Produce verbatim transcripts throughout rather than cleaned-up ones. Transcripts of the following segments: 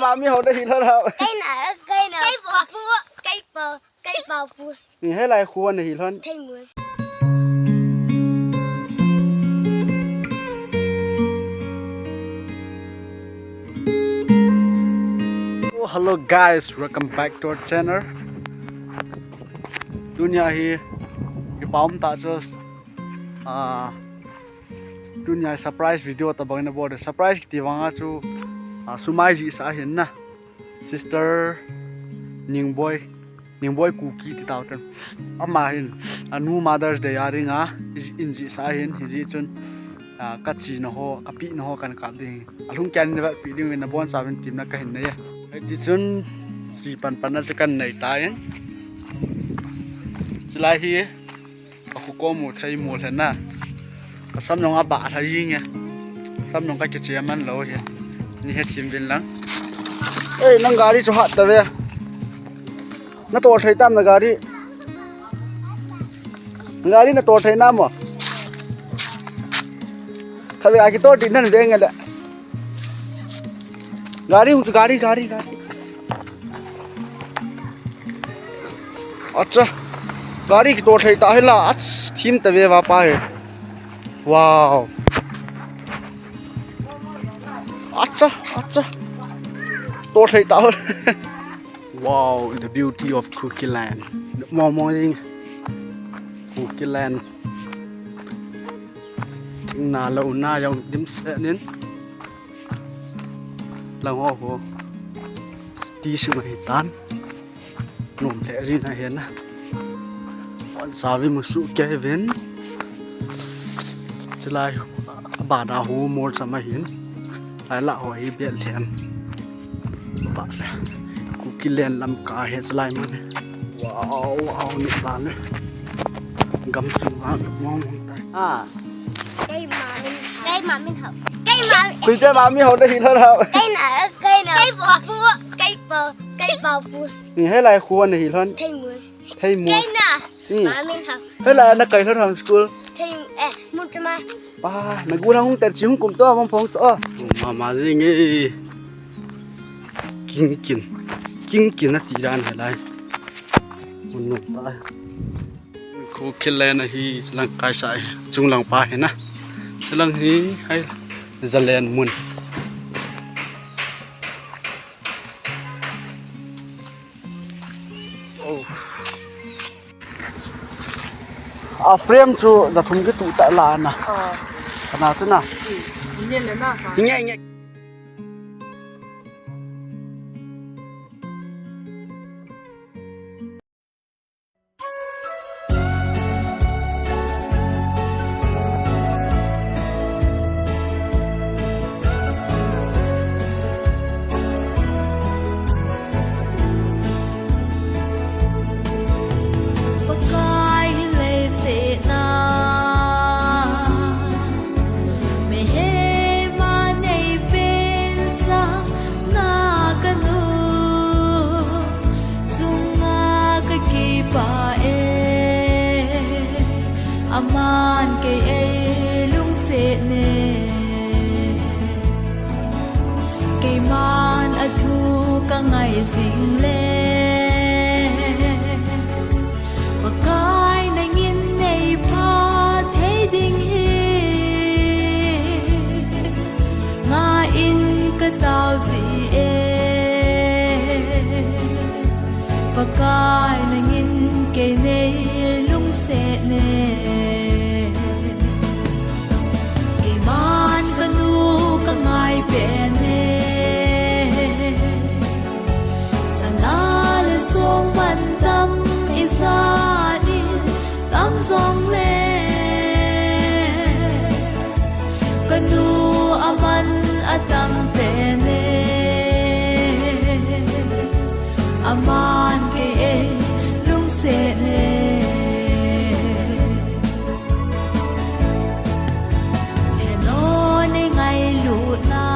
Ami ho nahi lhon ham? Kei na, kei na. Kei pa pu, kei pa, kei pa pu. Ni helai khu nahi lhon. Thei mun. Oh, hello guys, welcome back to our channel. Tunia hi, hi paum ta chu, ah, tunia surprise video tabang na bol de. Surprise kiti vanga chu, ah, sumai jihsa ahin na. Sister Ningboi, Ningboi Kuki ti tau ten. Ama hin, anu Mother's Day a dinga, in jihsa ahin, hijeh chun, ah, ka china ho, ka pehna ho kan kap ding. Alhung keiya na vetpi ding uvin nabonchauvin temna kahin nei e. Hiti chun, chi panpan na chu kan nei tan. Chulai hi, ka khu ko mu thei mu lhena. Ka sam jong abah lha jing e. Sam jong ka kiche man lou hi. Ni hethem uvin lang. Ei, nang gari chu hat tave. Na tol thei tam na gari. Gari na tol thei nam mo? Khatvei a kitol ding nan veng le. Gari hung chu, gari, gari, gari. Acha. Gari kitol thei ta hi la. Ach, them tave va pa hi. Wow. Acha, acha. Tol thei ta hi. Wow, the beauty of Kuki land. Mong mong jing. Kuki land. Thingna louna jong dimset in. Lang ho ho. Ti sum ahi tan. Nom le jin ahi na. Bonchauvin mu suh kei uvin. Chulai abana hu mol cham ahin. Lai la ho hi Bethlehem. Ba le. Kuki land lam ka hi chulai mun. Wow, wow, ni ba le. Gam chunga mong mong tai. Ah. Kei ma min, kei ma min hao. Kei ma. Kui kei ma min hao nahi lhon ham? Kei na, kei na. Kei pa pu, kei pa, kei pa pu. Ni helai khu nahi lhon. Thei mun. Thei mun. Kei na. Hmm. Ma min hao. Helai na kai lhon ham school? Thei, eh, mun chama. Pa, na gu lang hung ter chi hung kum to, mong phong to. Mama jing e. King kin. King kin ati dan helai. Mun nu ta. Kuki land ahi, chulang kaisa hi, chunglang pa hi na. Chulang hi, hai, Zalen mun. Oh. A frame chu jathum kituh cha la na. Ah. Kana chu na. Hmm. Nge le na sa. Nge, nge. Pakai hi leiset a mihem a nei pen sa na ka nu chunga ka kipah e, aman kei ei lungset ne. Keiman a thu ka ngai jing le, Pakai nangin nei pha thei ding hi ngah in ka tao ji e. Pakai nangin kei nei lungset ne. Keiman ka nu ka ngai pen e. Sana le song man tam ijat in tam jong le, ka nu aman atam pen e. Aman kei ei lungset ne. Heno nei ngailutna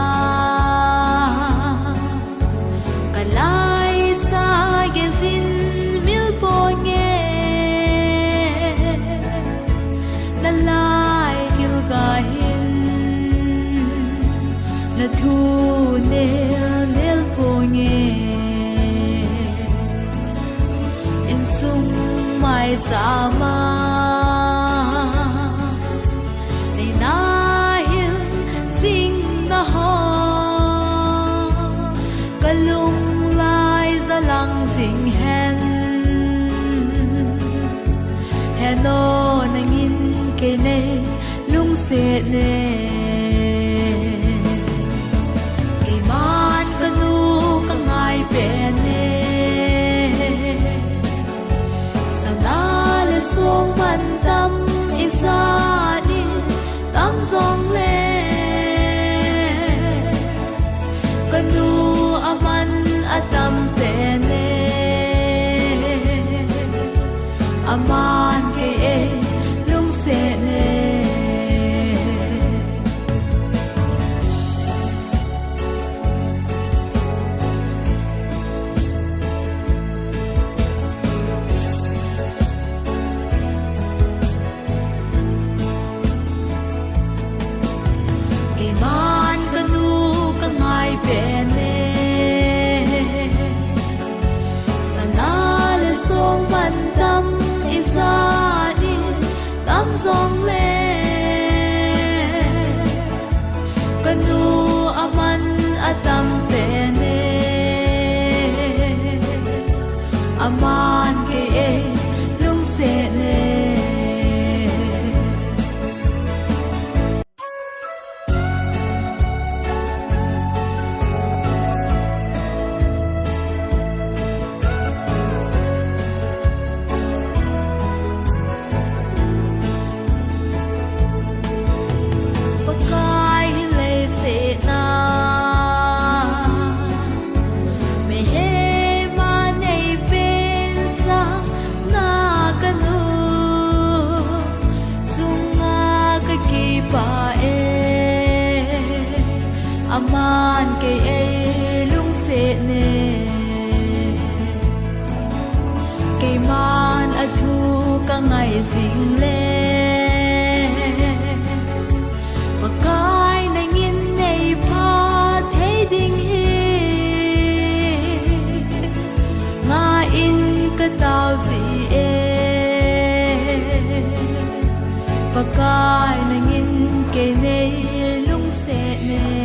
ka laicha gei jin mil po nge. Na lai gil ga hin na thu nel nel po nge. Insung maichama neina hin jingna ho, kalung lai jalang jing hen. Heno nangin kei nei lungset ne. Keiman kanu kangai pen ne. Sana le song mantam ijat in tam jongle, kanu aman atam pen ne. Aman kei ei lungset ne. Keiman kanu kangai pen ne. Sana le song mantam ijat in tam jongle, kanu aman atam pen ne. Aman kei ei lungset ne. Pakai hin leiset a mihem a nei pen sanga kanu chunga kakipah e. Aman kei ei lungset ne. Keiman athu kangai jing le, Pakai nangin nei phat thei ding hi ngai in katao ji e. Pakai nangin kei nei lungset ne.